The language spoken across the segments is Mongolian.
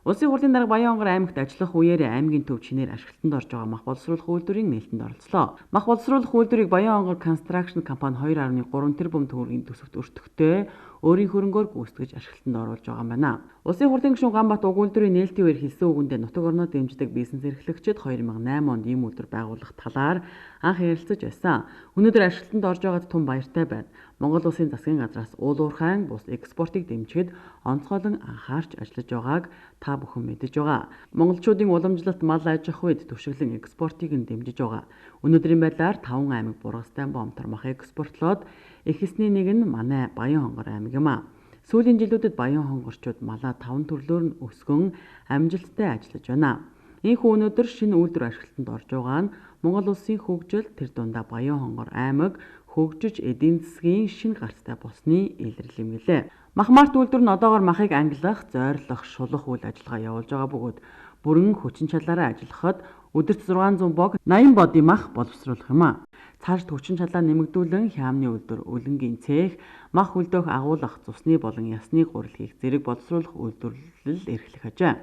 Улсын хурлын дарга Баян-Онгор аймагт ажиллах үеэр аймгийн төв чинээр ашиглалтанд орж байгаа мах боловсруулах үйлдвэрийн нээлтэнд оролцлоо. Мах боловсруулах үйлдвэрийг Баян-Онгор Construction компани 2.3 тэрбум төгрөгийн төсөвт өртөгтэй өөрийн хөрөнгөөр гүйцэтгэж ашиглалтанд оруулж байгаа юм байна. Улсын хурлын гишүүн Ганбат уг үйлдвэрийн нээлтийн үеэр хэлсэн үгэндээ нутаг орноо дэмждэг бизнес эрхлэгчид 2008 онд ийм үйлдвэр байгуулах талаар анх ярилцаж байсан. Өнөөдөр ашиглалтанд орж байгаад тун баяртай байна. Монгол улсын засгийн газраас уул уурхайн бус экспортыг дэмжихэд онцгойлон анхаарч ажиллаж байгааг та бүхэн мэдэж байгаа. Монголчуудын уламжлалт мал аж ахуйд түшиглэн экспортыг нь дэмжиж байгаа. Өнөөдрийн байдлаар 5 аймаг Бургастай Бомтор мах экспортлоод эхэлсний нэг нь манай Баян-Хонгор аймаг юм а. Сүүлийн жилүүдэд Баян-Хонгорчууд малаа 5 төрлөөр нь өсгөн амжилттай ажиллаж байна. Ийхүү өнөөдөр шинэ үйлдвэр ашиглалтанд орж байгаа нь Монгол улсын хөгжил, тэр дундаа Баян-Хонгор аймаг хөгжиж эдийн засгийн шинэ гарцтай болсны илрэл юм гэлээ. Мах Март үйлдвэр нь одоогоор махыг ангилах, зойрлох, шулах үйл ажиллагаа явуулж байгаа бөгөөд бүрэн хүчин чадлаараа ажиллахад өдөрт 600 бог 80 бодийн мах боловсруулах юм а. Цаашд хүчин чадлаа нэмэгдүүлэн хяамны үйлдвэр, өлөнгийн цех, мах хөлдөөх агуулгах, цусны болон ясны гурил хийх зэрэг боловсруулах үйлдвэрлэл эрхлэх ажээ.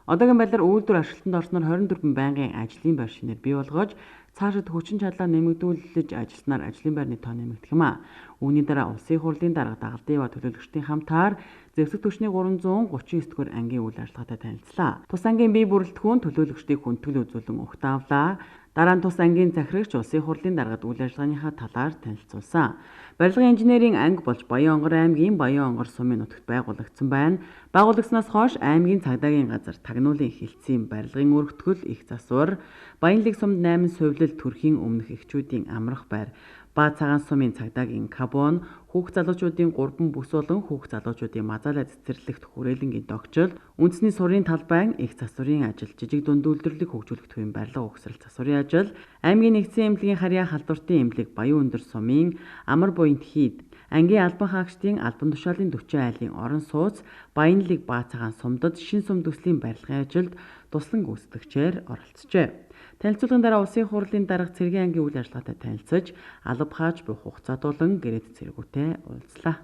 Одоогийн байдлаар үйлдвэр ашиглалтанд орсноор 24 байнгын ажлын байр шинээр бий болгож цаашид хүчин чадлаа нэмэгдүүлж ажилласнаар ажлын байрны тоо нэмэгдэх юм а. Үүний дараа Улсын хурлын дарга Дагалдын төлөөлөгчдийн хамтаар зэвсэг түвшний 339 дугаар ангийн үйл ажиллагаатай танилцлаа. Тус ангийн бие бүрэлдэхүүн төлөөлөгчдийг хүндэтгэл үзүүлэн угтан авлаа. Дараа нь тус ангийн захирагч Улсын хурлын даргад үйл ажиллагааныхаа талаар танилцуулсан. Барилгын инженерийн анги болж Баян-Онгор аймгийн Баян-Онгор сумын нутагт байгуулагдсан байна. Байгуулагдсанаас хойш аймгийн цагдаагийн газар тагнуулын хэлтсийн барилгын өргөтгөл, их засвар, Баянлыг сумд 8 хувилал, төрхийн өмнөх эхчүүдийн амрах байр, Ба цагаан сумын цагдаагийн кабон, хүүхд залуучуудын 3 бүс болон хүүхд залуучуудын мазаалаа цэцэрлэгт хүрээлэнгийн догчл, үндэсний сурын талбайн их засварын ажил, жижиг дунд үйлдвэрлэлийг хөгжүүлэх төвийн барилга угсрал засварын ажил, аймгийн нэгдсэн эмнэлгийн харьяа халдвартын эмнэлэг, Баян өндөр сумын амар буянт хийд, ангийн албан хаагчдын албан тушаалын 40 айлын орон сууц, Баянлыг Ба цагаан сумдад шин сум төслийн барилгын ажилд туслан гүйцэтгэгчээр оролцжээ. Танилцуулгын дараа Улсын хурлын дарга цэргийн ангийн үйл ажиллагаатай танилцаж, алба хааж буй хугацаатуулан гэрээт цэргүүтэй уулзлаа.